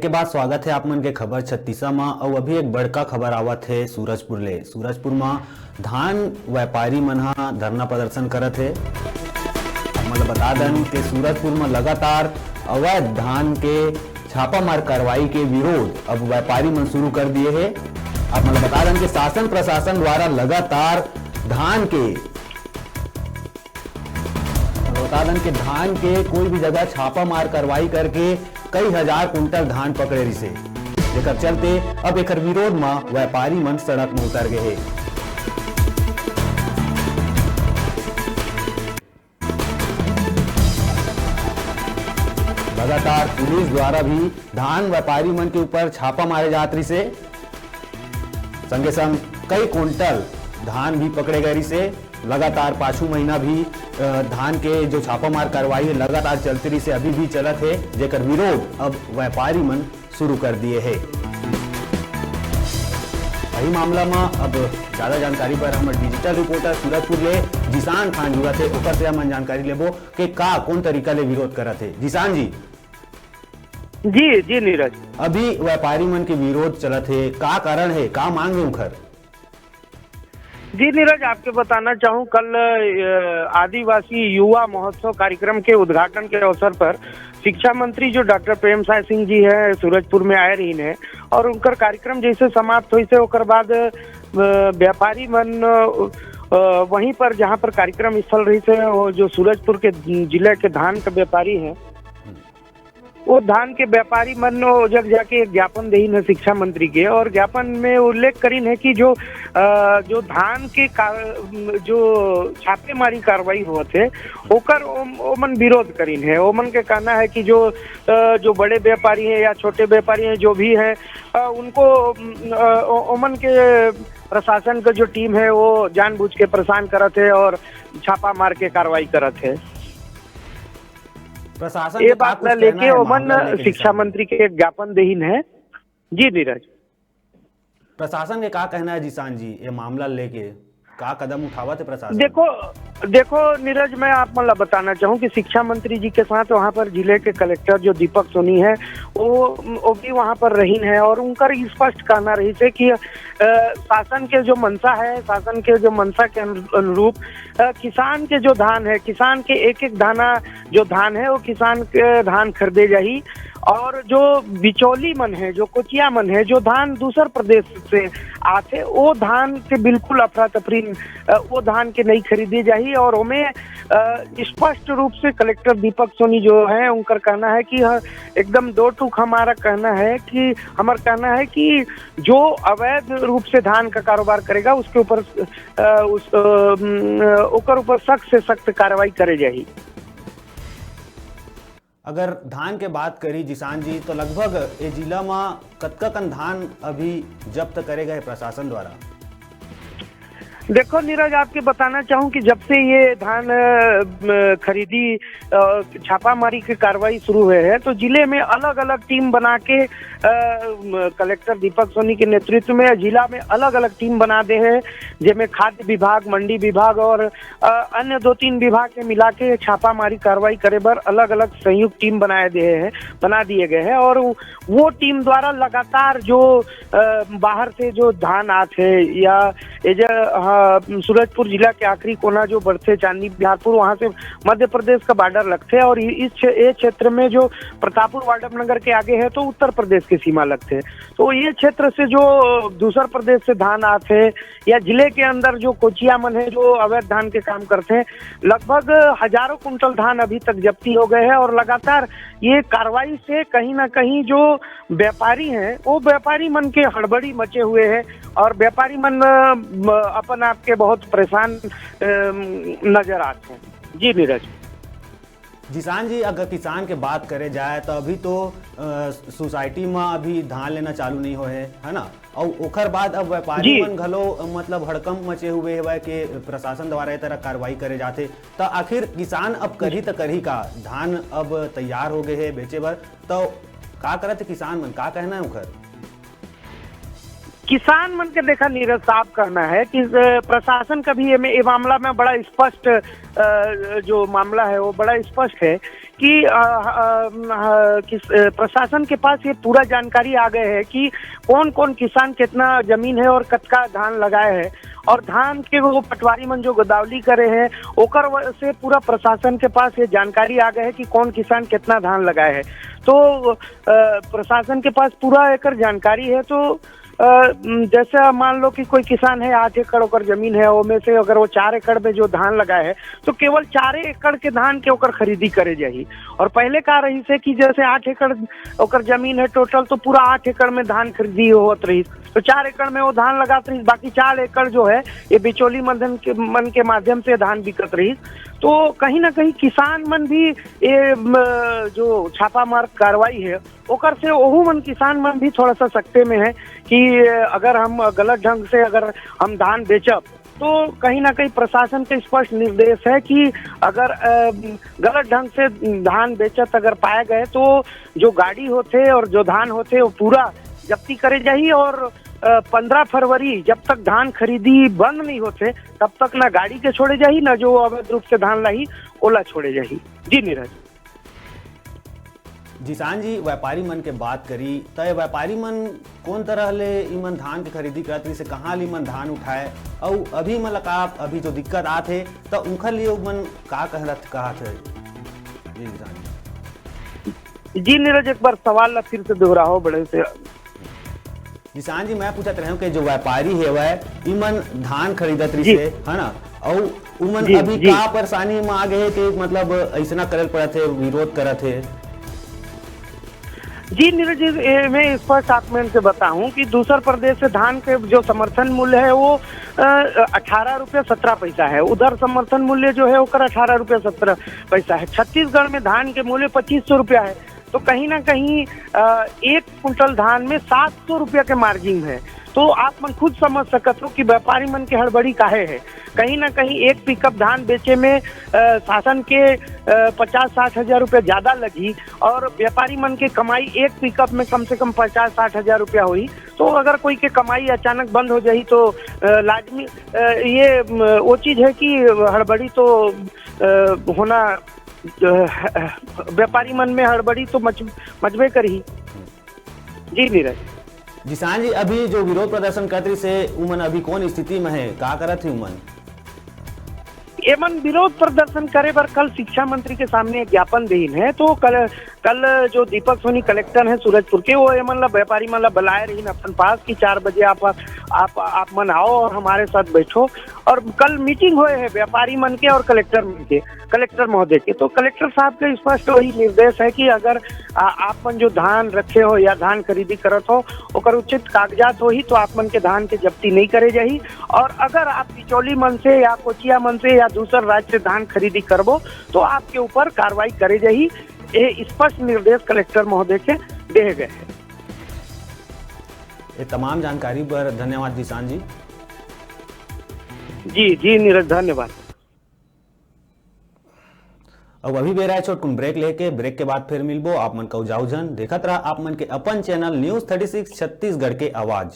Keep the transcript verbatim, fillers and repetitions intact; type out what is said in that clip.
के बाद स्वागत हे आप मन के खबर छत्तीसा म। अउ अभी एक बड़का खबर आवत हे सूरजपुर ले। सूरजपुर म धान व्यापारी मन ह धरना प्रदर्शन करत हे। आप मन ल बता दन के सूरजपुर म लगातार अवैध धान के छापामार कार्रवाई के विरोध अब व्यापारी मन शुरू कर दिए हे। आप मन ल बता दन के शासन प्रशासन द्वारा लगातार धान के बता दन के धान के कोई भी जगह छापामार कार्रवाई करके कई हजार कुंटल धान पकड़े रिसे, जेकर चलते अब एकर विरोध म व्यापारी मन सड़क म उतर गए हे। लगातार पुलिस द्वारा भी धान व्यापारी मन के ऊपर छापा मारे जात रिसे। संगे संग कई कुंटल धान भी पकड़े गए रिसे। लगातार पाछू महीना भी, अ, धान के जो छापामार कार्रवाई हे, लगातार चलते रिसे, अभी भी चलत हे, जेकर विरोध अब व्यापारी मन शुरू कर दिए हे। वही मामला म अब ज्यादा जानकारी बर हमर डिजिटल रिपोर्टर सूरजपुर ले जिशान खान जुड़त हे, ओकर से हमन जानकारी लेबो कि का, कौन तरीका ले विरोध करत हे। जिशान जी। जी, जी नीरज। अभी व्यापारी मन के विरोध चलत हे, का कारण हे, का मांग हे उखर? जी नीरज, आपके बताना चाहूँ, कल, अ, आदिवासी युवा महोत्सव कार्यक्रम के उद्घाटन के अवसर पर शिक्षा मंत्री जो डॉक्टर प्रेम साय सिंह जी हैं, सूरजपुर में आए रहीन हैं और उनकर कार्यक्रम जैसे समाप्त होइसे, ओकर बाद, अ, व्यापारी मन, अ, वहीं पर, जहाँ पर कार्यक्रम स्थल रहीसे, वो जो सूरजपुर के जिले के धान के व्यापारी हैं, वो धान के व्यापारी मन ओ जग जाके एक ज्ञापन देहिन है शिक्षा मंत्री के, और ज्ञापन में उल्लेख करीन है कि जो, अ, जो धान के का-, जो छापेमारी कार्रवाई होत है, ओकर ओम-, ओमन विरोध करीन है। ओमन के कहना है कि जो, अ, जो बड़े व्यापारी हैं या छोटे व्यापारी हैं, जो भी हैं, अ, उनको, अम, अ, ओ-, ओमन के प्रशासन का जो टीम है, वो जानबूझ के परेशान करत है और छापा मार के कार्रवाई करत है। प्रशासन ये के का बात कुछ ला लेके कहना है, ओमन मामला लेके शिक्षा जिशान जी? मंत्री के एक ज्ञापन देहिन है। जी नीरज। प्रशासन के का कहना है जिशान जी, ये मामला लेके का कदम उठावत है प्रशासन? देखो, देखो नीरज, मैं आप मन ला बताना चाहूँ कि शिक्षा मंत्री जी के साथ वहाँ पर जिले के कलेक्टर जो दीपक सोनी है, वो, वो भी वहाँ पर रहीन है और उनकर स्पष्ट कहना रहीसे कि, अ, शासन के जो मंशा है, शासन के जो मंशा के अनु-, अनुरूप, अ, किसान के जो धान है, किसान के एक एक दाना जो धान है, वो किसान के धान खरीदे जाही। और जो बिचौली मन है, जो कोचिया मन है, जो धान दूसर प्रदेश से आथे, वो धान के बिल्कुल अफरा तफरी, अ, वो धान के नहीं खरीदे जाही। और ओमे, अ, स्पष्ट रूप से कलेक्टर दीपक सोनी जो है, उनकर कहना है कि हाँ, एकदम दो टूक हमारा कहना है कि, हमर कहना है कि जो अवैध रूप से धान का कारोबार करेगा, उसके ऊपर, अ, उस, अ, उम, ओकर ऊपर सख्त से सख्त कार्रवाई करे जाही। अगर धान के बात करी जिशान जी, तो लगभग ए जिला म कतका कन धान अभी जब्त करे गए प्रशासन द्वारा? देखो नीरज, आपके बताना चाहूँ कि जब से ये धान, अ, म, खरीदी, अ, छापामारी की कार्रवाई शुरू हुए है, तो जिले में अलग-अलग टीम बना के, अ, म, कलेक्टर दीपक सोनी के नेतृत्व में जिला में अलग-अलग टीम बना दे है, जेमे खाद्य विभाग, मंडी विभाग और, अ, अन्य दो तीन विभाग के मिला के छापामारी कार्रवाई करे बर अलग-अलग संयुक्त टीम बनाए दे है, बना दिए गए हैं। और वो टीम द्वारा लगातार जो, अ, बाहर से जो धान आत है या ये जो, हाँ, सूरजपुर जिला के आखिरी कोना जो बढ़थे चांदनी बिहारपुर, वहाँ से मध्य प्रदेश का बॉर्डर लगथे और इ-, इस क्षे-, ये क्षेत्र में जो प्रतापपुर वाड्रम नगर के आगे है, तो उत्तर प्रदेश की सीमा लगथे। तो ये क्षेत्र से जो दूसर प्रदेश से धान आथे या जिले के अंदर जो कोचिया मन है, जो अवैध धान के काम करथे, लगभग हजारों कुंटल धान अभी तक जब्ती हो गए हैं और लगातार ये कार्रवाई से कहीं ना कहीं जो व्यापारी हैं, वो व्यापारी मन के हड़बड़ी मचे हुए है और व्यापारी मन, अ, म-, अपन आप के बहुत परेशान, अ, नजर आते हैं। जी नीरज। जिशान जी, अगर किसान के बात करे जाए, तो अभी तो, अ, सोसाइटी म अभी धान लेना चालू नहीं होए हे, है ना? अउ ओकर बाद अब व्यापारी जी। मन घलो, अ, मतलब हड़कंप मचे हुए हवय के प्रशासन द्वारा ए तरह कार्रवाई करे जाथे, त आखिर किसान अब करही त करही का? धान अब तैयार हो गए हे बेचे बर, त का करत हे किसान मन? का कहना है ओकर? किसान मन के देखा नीरज, साफ कहना है कि, अ, प्रशासन का भी एमे, ए मामला में बड़ा स्पष्ट, अ, जो मामला है वो बड़ा स्पष्ट है कि अ, अ, अ, किस, अ, प्रशासन के पास ये पूरा जानकारी आ गए है कि कौन-कौन किसान कितना जमीन है और कतका धान लगाए है, और धान के वो पटवारी मन जो गोदावली करे हैं, ओकर व-, से पूरा प्रशासन के पास ये जानकारी आ गए है कि कौन किसान कितना धान लगाए है। तो, अ, प्रशासन के पास पूरा एकर जानकारी है, तो अ, म, जैसे मान लो कि कोई किसान है, आठ एकड़ ओकर जमीन है, ओमे से अगर वो चार एकड़ में जो धान लगाए है, तो केवल चारे एकड़ के धान के ओकर खरीदी करे जाही। और पहले का रहिस है कि जैसे आठ एकड़ ओकर जमीन है टोटल, तो पूरा आठ एकड़ में धान खरीदी होत रहिस, तो चार एकड़ में वो धान लगात रहिस, बाकी चार एकड़ जो है, ये बिचौली मन के, मन के माध्यम से धान बिकत रहिस। तो कहीं ना कहीं किसान मन भी ये, म, जो छापामार कार्रवाई है, ओकर से ओहू मन किसान मन भी थोड़ा सा सकते में है कि अगर हम गलत ढंग से अगर हम धान बेचब, तो कहीं ना कहीं प्रशासन के स्पष्ट निर्देश है कि अगर, अ, गलत ढंग से धान बेचत अगर पाए गए, तो जो गाड़ी होथे और जो धान होथे, वो पूरा जब्ती करे जाही और, अ, पन्द्रह फरवरी जब तक धान खरीदी बंद नहीं होथे, तब तक ना गाड़ी के छोड़े जाही, ना जो अवैध रूप से धान लाही, ओला छोड़े जाही। जी नीरज। जिसान जी, व्यापारी मन के बात करी, त ये व्यापारी मन कोन तरह ले इमन धान के खरीदी करत रहिस हे, कहाँ ले इमन धान उठाए, अउ अभी मन ला का, अभी जो दिक्कत आत हे, त उखर लिए उमन का कहत, कहत हे? जी जिसान जी। जी नीरज, एक बार सवाल ला फिर से दोहराओ बड़े से। जिसान जी, मैं पूछत रहेंव कि जो व्यापारी हेवय, इमन धान खरीदत रहिस जी। हे, है ना? अउ उमन जी, अभी जी। का परेशानी म आ गए हे कि मतलब अइसना करल पड़त हे, विरोध करत हे? जी नीरज जी, ए, मैं स्पष्ट आप मन से बताऊं कि दूसर प्रदेश से धान के जो समर्थन मूल्य है, वो, अ, अठारह रुपया सत्रह पैसा है। उधर समर्थन मूल्य जो है, ओकर अठारह रुपया सत्रह पैसा है। छत्तीसगढ़ में धान के मूल्य पच्चीस सौ रुपया है। तो कहीं ना कहीं, अ, एक कुंटल धान में सात सौ रुपया के मार्जिन है। तो आप मन खुद समझ सकत हो कि व्यापारी मन के हड़बड़ी काहे है। कहीं ना कहीं एक पिकअप धान बेचे में, अ, शासन के, अ, पचास साठ हजार रुपया ज्यादा लगही और व्यापारी मन के कमाई एक पिकअप में कम से कम पचास साठ हजार रुपया होही। तो अगर कोई के कमाई अचानक बंद हो जाही, तो, अ, लाजमी, अ, ये, म, वो चीज है कि हड़बड़ी तो, अ, होना, अ, व्यापारी मन में हड़बड़ी तो मच-, मचबे करही। जी नीरज। जिसान जी, अभी जो विरोध प्रदर्शन करत रहिस हे, उमन अभी कौन स्थिति में है, का करत हे उमन? एमन विरोध प्रदर्शन करे बर कल शिक्षा मंत्री के सामने एक ज्ञापन देहिन है। तो कल, कल जो दीपक सोनी कलेक्टर हैं सूरजपुर के, वो एमन ला, व्यापारी मन ला बुलाए रहिन अपन पास कि चार बजे आप, आप, आप मन आओ और हमारे साथ बैठो। और कल मीटिंग होए है व्यापारी मन के और कलेक्टर मन के, कलेक्टर महोदय के। तो कलेक्टर साहब के स्पष्ट वही निर्देश है कि अगर आ, आप मन जो धान रखे हो या धान खरीदी करत हो, ओकर उचित कागजात होही, तो आप मन के धान के जब्ती नहीं करे जाही। और अगर आप बिचौली मन से या कोचिया मन से या दूसर राज्य से धान खरीदी करबो, तो आपके ऊपर कार्रवाई करे जाही। ये स्पष्ट निर्देश कलेक्टर महोदय के देहे गए हैं। ये तमाम जानकारी बर धन्यवाद जिसान जी। जी, जी नीरज, धन्यवाद। अब अभी बेरा है छोटकुन ब्रेक लेके, ब्रेक के बाद फिर मिलबो। आप मन कऊ जाऊ झन, देखत रहा आप मन के अपन channel news thirty six Chhattisgarh के आवाज़।